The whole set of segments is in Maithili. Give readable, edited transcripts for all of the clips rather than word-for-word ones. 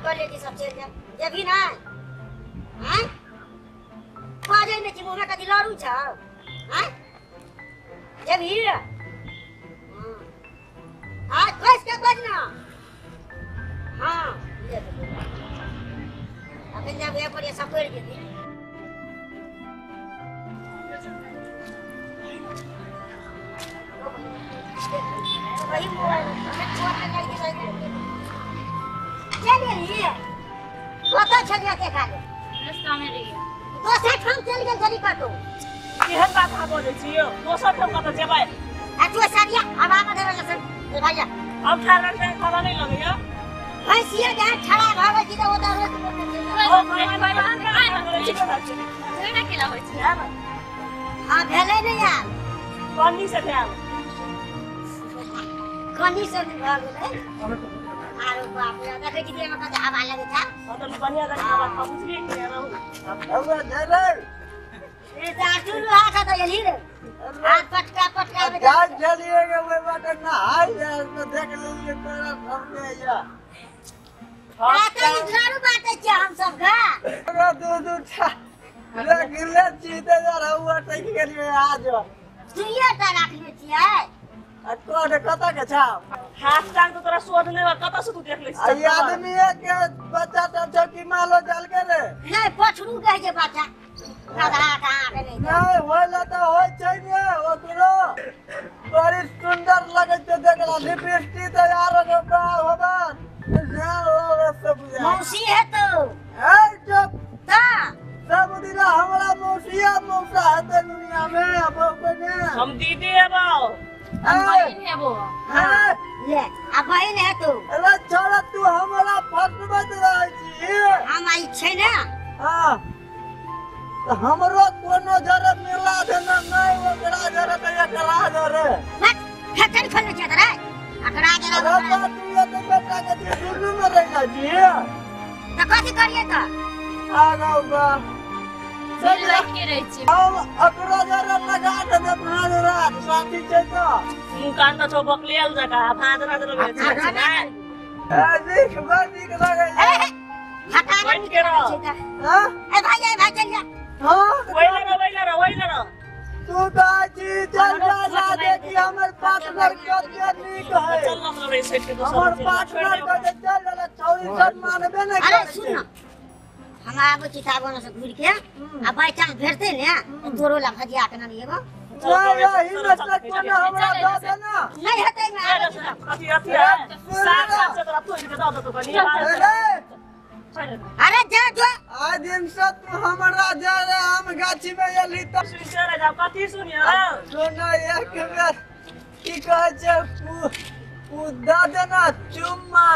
कर लेती सब चलि जाए जेबही ना आँय बाजै नहि छी मुँहमे कथी लड़ू छौ आँय जेबही हाँ कस के बाज ना हाँ अखन जाबे पर सब पड़ि जेतै वही मोबाइल चल गेली कतऽ छलियै देखा ले रास्ता में रहियै दोसर ठाम चलि गेल छली कतौ केहन बात अहाँ बजै छी यौ दोसर ठाम कतऽ जेबै आ तू सारिया हवा में देबै लसन ए भैया हम ठाढ़ रहै हवा नहि लगैया भैंसिया जहाँ ठड़ा भऽ गेल छी तऽ ओतऽ रोक केला होइ छै हाँ भेलै ने यार कनी से भेल कनी से भऽ गेलै आरो बाप रे देखै छी देहमे कते हवा लगै छै मतलब बढ़िया जकाँ हवा खा बुझलियै कि रहू हवा झलै ए चाचू हाथ तऽ एलही रे हाथ पटका पटका जा चलिए गे ओइ बाटे नहाय जाय तऽ देख लेलियै तोरा सबके या तऽ इधर बाटे छियै हम सब गा दू दू टा गिरले छी तऽ रहुआ टकि गेलियै आज दुइये टा राखने छियै आ कोन कतऽ के छौ हाथ टांग तऽ तोरा सोध नहि कतऽ से तू देख लै छी आ आदमी के बच्चा सब छौ कि मालो जाल के रे नहि पछरू कहै छै बच्चा गधा कहाँ के नहि नहि होय ला तऽ होय छै ने ओकरो बड़ी सुंदर लगै छै देखला लिपस्टिक तऽ आर होबा मौसी हेतौ ए चुप तऽ सब दिना हमरा मौसिया मौसा हेतै दुनिया में अब ने हम दीदी हेबौ हम बहिन हेबो हां ले आ बहिन हेतौ अरे छोड़ा तू हमरा फसबैत रहै छी हम आई छै ने हां तऽ हमरो कोनो जरे मिला देना नहि ओकरा जरे तऽ एकरा जरे बस फैक्ट्री खोलने छै रे एकरा जरे तू एते बेटा के दुनू में रहि जाइ छी तऽ कथी करियै तऽ आगौ बा चल के रहै छी हम अकरा जरे लगा दे भाँज रात साथी छै तऽ मुँह कान तऽ छौ बकलेल जकाँ भाँज रात लगै छै ए देख बड़ नीक लगै ए हटा बैठ के रह हां ए भाई ए भाई चल जा हां ओइ लग ओइ लग ओइ लग तू कहै छी चल जा देखी हमर पार्टनर कते नीक है चल ना रे सेट के दोसर हमर पार्टनर कते चल जा छौरी सब मानबे नै अरे सुन ना हम आबै छी ताबन से घुरि के आ बाइ चांस भेटतै ने तोरो ला भजिया के ना लेबो नहीं हिम्मत से कोनो हमरा दऽ दे ना नहीं हेतै में अथी अथी है साग साग से तोरा तोड़ि के दऽ देतौ कनी अरे जा जो आ दिन से तू हमरा जा रे आम गाछी में एली त सुन रे जा कथी सुनियो सुन एक बेर की कहै छै उ दऽ देना चुम्मा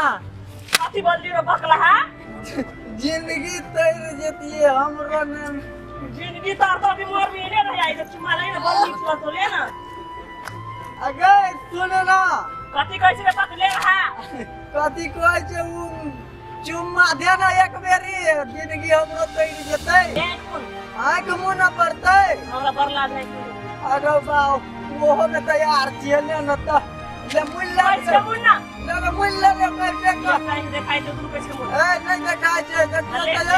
कथी बोलली रे बकला जिंदगी तैर जेतिए हमरो ने जिंदगी तार तो अभी मोर भी ने रह आई तो चुम्मा ले ना बड़ नीक लगतो ले ना अगे सुन ना कथी कहै छै रे बकले हा कथी कहै छै उ चुम्मा दे ना एक बेरी जिंदगी हमरो तैर जेतै आँख मुँह न पड़तै हमरा बड़ लाज है अरे बाप ओहो में तैयार छियै ने न त ले मुल ले पैसे मुल ना ले मुल ले ले पैसे का नहीं देखाइ दे तू पैसे मुल ए नहीं देखाइ छै देखो ले त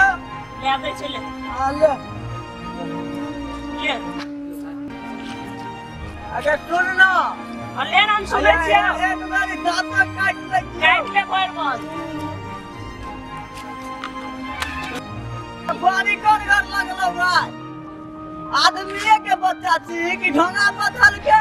ले आबै छै ले हां ले ले अरे सुन ना ले ना हम सुनै छियै एक बारी दांत काट ले काट ले कोई बात बड़ी कर घर लगलो भाई आदमीए के बच्चा छी कि ढोंगा पथल के